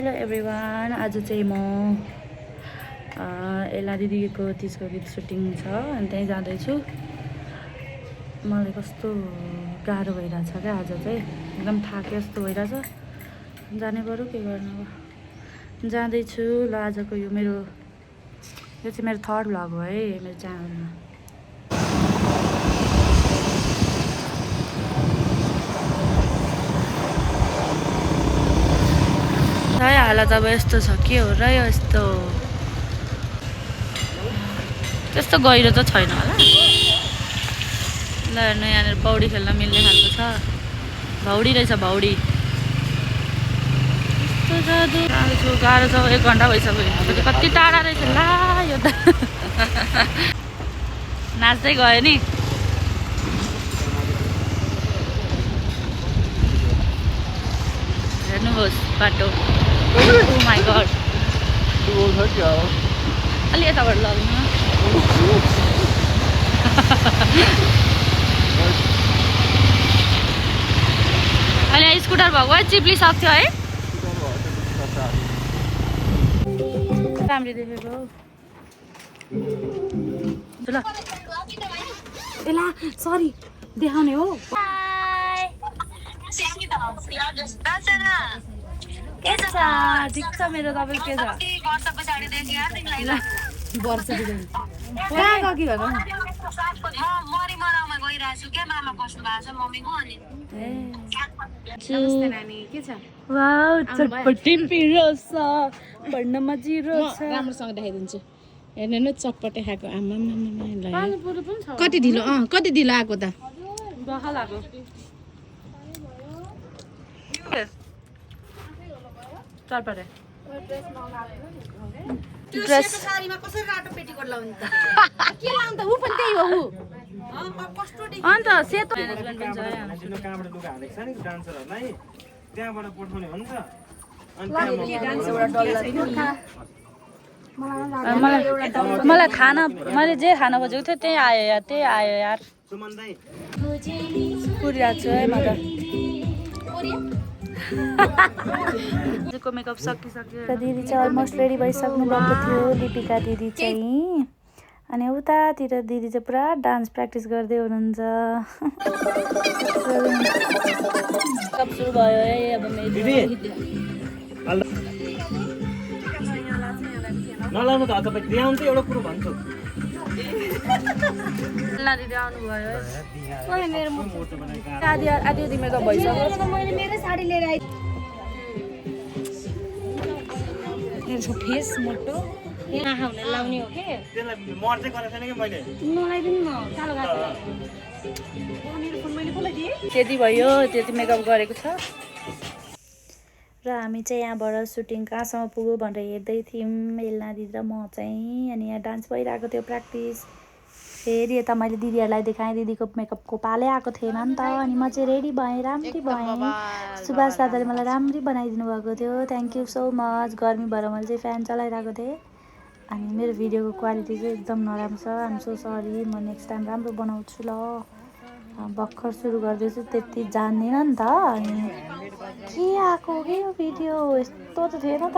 Hello everyone, आज चाहिँ म एला दिदीको तिजको गीत सुटिङ छ अनि त्यहीँ जाँदैछु। मलाई कस्तो गाह्रो भइरहेछ क्या, आज चाहिँ एकदम थाके जस्तो भइरहेछ। जाने बरु के गर्नु, अब जाँदैछु। ल आजको यो चाहिँ मेरो थर्ड भ्लग हो है मेरो च्यानलमा। है हालत अब यस्तो छ, के हो र यो यस्तो, त्यस्तो गहिरो त छैन होला। ल हेर्नु, यहाँनिर पौडी खेल्न मिल्ने खालको छ, भौडी रहेछ भौडी। यस्तो गाह्रो छ, 1 घन्टा भइसक्यो। कति टाढा रहेछ ला यो त। नाच्दै गयो नि। हेर्नुहोस् बाटो। Oh my god. अलि यताबाट लग्नु। अहिले स्कुटर भएको भए चिप्लिसक्थ्यो है। राम्ररी देखेको ल एला सरी देखाउने हो। के छ ठिक छ मेरो, तपाईँ के छ? वर्ष दिदी कहाँ गयो कि भन वाउ चटपटी पिरो छ, पढ्नमा जिरो छ। राम्रोसँग देखाइदिन्छु। हेर्नु न चटपटे खाएको। आमा कति ढिलो आएको त। बखा लाग्यो। चटपटे ड्रेस सारीमा कसरी रातो पेटीकोट लाउने त? के लाउँ त? उ पनि त्यही हो। अन्त सेतो कहाँबाट लुगा हालेको छ नि डान्सरहरूलाई, त्यहाँबाट पठाउने हो नि त। मलाई खाना, मैले जे खान खोजेको थिएँ त्यही आयो यार। पुरिरहेको छु है म त। दिदीको मेकअप सकिसक्यो। दिदी चाहिँ अलमोस्ट रेडी भइसक्नु भएको थियो, दीपिका दिदी चाहिँ। अनि उतातिर दिदी चाहिँ पुरा डान्स प्र्याक्टिस गर्दै हुनुहुन्छ। सब सुरु भयो है अब नलाउनु त तपाईँ ल्याउनु त एउटा कुरो भन्छु। दिदी आउनुभयो आधी मेकअप भइसक्यो। मैले मेरै साडी लिएर आइ। मेरो फेस मोटो आँखा हुन लाउने हो के? त्यसलाई मर चाहिँ गरेको छैन कि मैले। नलाइदिनु न कालो गातो। मेरो फोन मैले कसलाई दिएँ? त्यति भयो, त्यति मेकअप गरेको छ। र हामी चाहिँ यहाँबाट सुटिङ कहाँसम्म पुग्यो भनेर हेर्दै थियौँ एल्ना दिदी र म चाहिँ। अनि यहाँ डान्स भइरहेको थियो प्र्याक्टिस। फेरि यता मैले दिदीहरूलाई देखाएँ, दिदीको मेकअपको पालै आएको थिएन नि त। अनि म चाहिँ रेडी भएँ, राम्ररी भएँ। सुभाष दादाले मलाई राम्ररी बनाइदिनु भएको थियो, थ्याङ्क यू सो मच। गर्मी भएर मैले चाहिँ फ्यान चलाइरहेको थिएँ। अनि मेरो भिडियोको क्वालिटी चाहिँ एकदम नराम्रो छ, आइएम सो सरी। म नेक्स्ट टाइम राम्रो बनाउँछु ल। भर्खर सुरु गर्दैछु, त्यति जान्दिनँ नि त। अनि के आएको के यो भिडियो, यस्तो त थिएन त।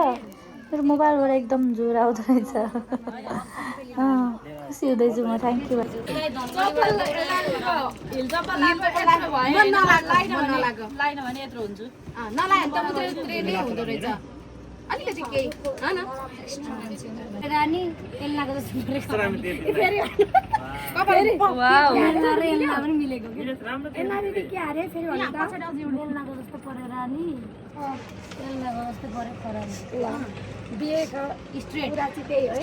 मेरो मोबाइलबाट एकदम जोर आउँदो रहेछ। खुसी हुँदैछु म, थ्याङ्क यू। अलिकति केही हैन रानी एल्नाको जस्तो फेरि वाउ एल्ना पनि मिलेको के एल्ना दिदी के हारे फेरि भन्नु त एल्नाको जस्तो परे रानी एल्नाको जस्तो परे खरानी बिहेको स्ट्रेट पुरा चाहिँ त्यही है।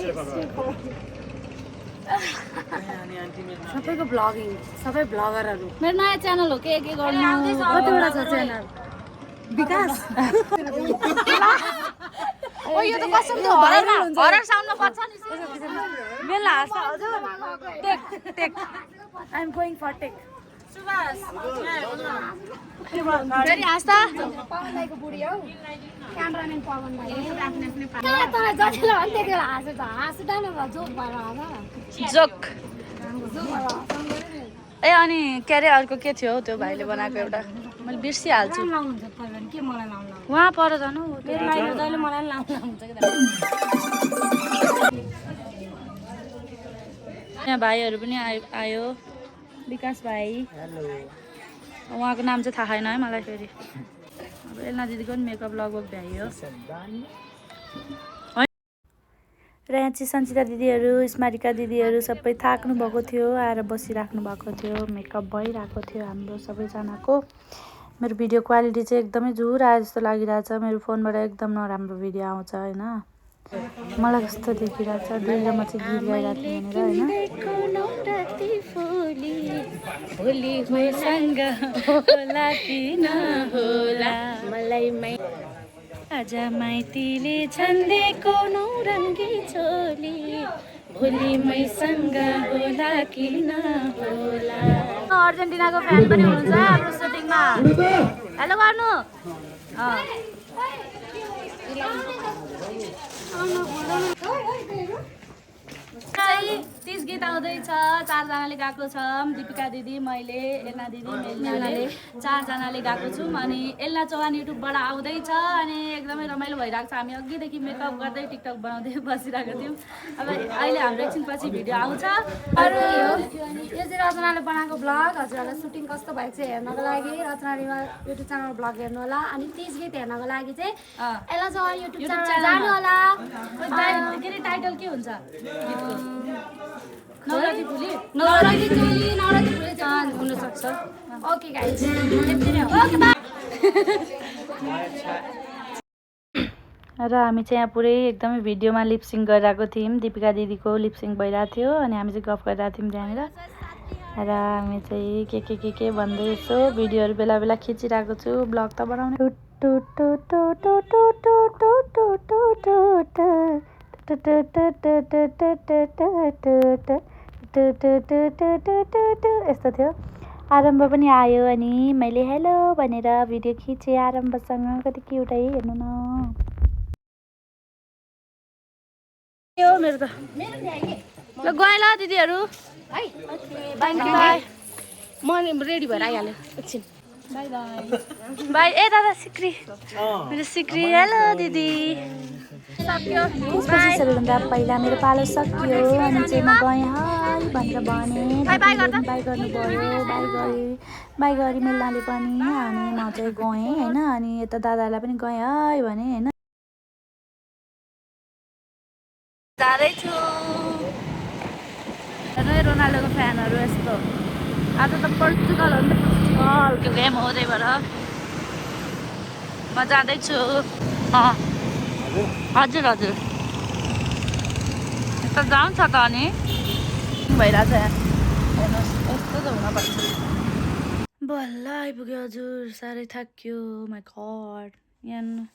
सबैको ब्लगिङ, सबै ब्लगरहरू। मेरो नयाँ च्यानल हो के गर्नु? कतिवटा छ च्यानल? विकास ओ यो त कसम त हरर साउन्डमा बज्छ नि। मेला हाँस्छ हजुर। Take I am going for take. Subhash फेरि हाँस्दा पवनदाइको बुढी हौ, क्यामेराम्यान पवनदाइ। तँलाई जतिले भने त्यति बेला हाँसेछ, हाँसुटा न जोक भएर हाँस जोक। ए अनि के अरे अर्को के थियो त्यो भाइले बनाएको एउटा, मैले बिर्सिहाल्छु। वहाँ पर जानु मेरो लागि जहिले मलाई लाउनु हुन्छ कि यहाँ भाइहरू पनि आयो विकास भाइ उहाँको नाम चाहिँ थाहा छैन है मलाई फेरि अब एल्ना दिदीको पनि मेकअप लगभग भ्याइयो र यहाँ चाहिँ सञ्चिता दिदीहरू स्मारिका दिदीहरू सबै थाक्नु भएको थियो आएर बसिराख्नु भएको थियो मेकअप भइरहेको थियो हाम्रो सबैजनाको मेरो भिडियो क्वालिटी चाहिँ एकदमै झुर आए जस्तो लागिरहेछ मेरो फोनबाट एकदम नराम्रो भिडियो आउँछ होइन मलाई कस्तो देखिरहेछ दिदीले म चाहिँ गीत गाइरहेको थिएँ होइन आज माइतीले छन्देको नौरङ्गी चोली भोलि मैसँग होला कि नहोला अर्जेन्टिनाको फ्यान पनि हुनुहुन्छ हाम्रो सुटिङमा हेलो गर्नु चाहिँ 30 गीत आउँदैछ 4 जनाले गाएको छौँ दीपिका दिदी मैले एल्ना दिदी मेलनाले 4 जनाले गाएको छौँ अनि एल्ना चौहान युट्युबबाट आउँदैछ अनि एकदमै रमाइलो भइरहेको छ हामी अघिदेखि मेकअप गर्दै टिकटक बनाउँदै बसिरहेको थियौँ अब अहिले हाम्रो एकछिनपछि भिडियो आउँछ अरू यो चाहिँ रचनाले बनाएको ब्लग हजुरहरूलाई सुटिङ कस्तो भएको छ हेर्नको लागि रचनाले युट्युब च्यानल ब्लग हेर्नु होला अनि 30 गीत हेर्नको लागि चाहिँ एल्ना चौहान युट्युब च्यानल जानु होला के अरे टाइटल के हुन्छ गीतको नौराती फुली नौराती फुली चाहिँ हुनसक्छ ओके गाइस ओके बाइ र हामी चाहिँ यहाँ पुरै एकदमै भिडियोमा लिपसिङ गरिरहेको थियौँ दीपिका दिदीको लिपसिङ भइरहेको थियो अनि हामी चाहिँ गफ गरिरहेको थियौँ त्यहाँनिर र हामी चाहिँ के भन्दै यसो भिडियोहरू बेला बेला खिचिरहेको छु ब्लग त बनाउने यस्तो थियो आरम्भ पनि आयो अनि मैले हेलो भनेर भिडियो खिचेँ आरम्भसँग कति क्युट है हेर्नु न यो मेरो त ल गएँ ल दिदीहरू है बाई बाई म रेडी भएर आइहालेँ एकछिन बाई बाई बाई ए दादा सिक्री मेरो सिक्री हेलो दिदी सक्यो सबैभन्दा पहिला मेरो पालो सक्यो अनि चाहिँ म गएँ है भनेर भने बाई गर्नुभयो बाई गरी मेल्नाले पनि अनि म चाहिँ गएँ होइन अनि यता दादालाई पनि गएँ है भने होइन जाँदैछु रोनाल्डोको फ्यानहरू यस्तो आज त पोर्चुगल हो नि पोर्चुगलको गेम हो त्यही भएर म जाँदैछु हजुर हजुर यस्तो जान्छ त अनि भइरहेछ हेर्नुहोस् यस्तो त हुनपर्छ बल्ल आइपुग्यो हजुर साह्रै थाक्यो माई गड यहाँ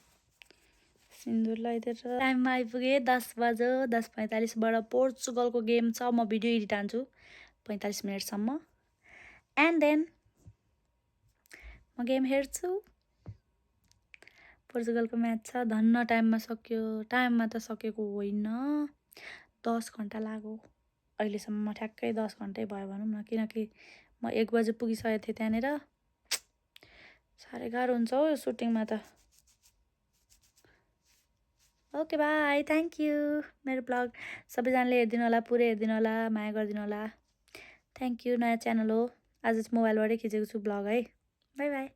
सिन्दुर लगाइदिएर टाइममा आइपुगेँ 10 बज्यो 10:45बाट पोर्चुगलको गेम छ म भिडियो एडिट हान्छु 45 मिनटसम्म एन्ड देन म गेम हेर्छु पोर्चुगलको म्याच छ धन्न टाइममा सक्यो टाइममा त सकेको होइन 10 घन्टा लाग्यो अहिलेसम्म ठ्याक्कै 10 घन्टै भयो भनौँ न किनकि म 1 बजे पुगिसकेको थिएँ त्यहाँनिर साह्रै गाह्रो हुन्छ हौ यो सुटिङमा त ओके बाई थ्याङ्क यू मेरो ब्लग सबैजनाले हेरिदिनु होला पुरै हेरिदिनु होला माया गरिदिनु होला थ्याङ्क यू नयाँ च्यानल हो आज चाहिँ मोबाइलबाटै खिचेको छु ब्लग है बाई बाई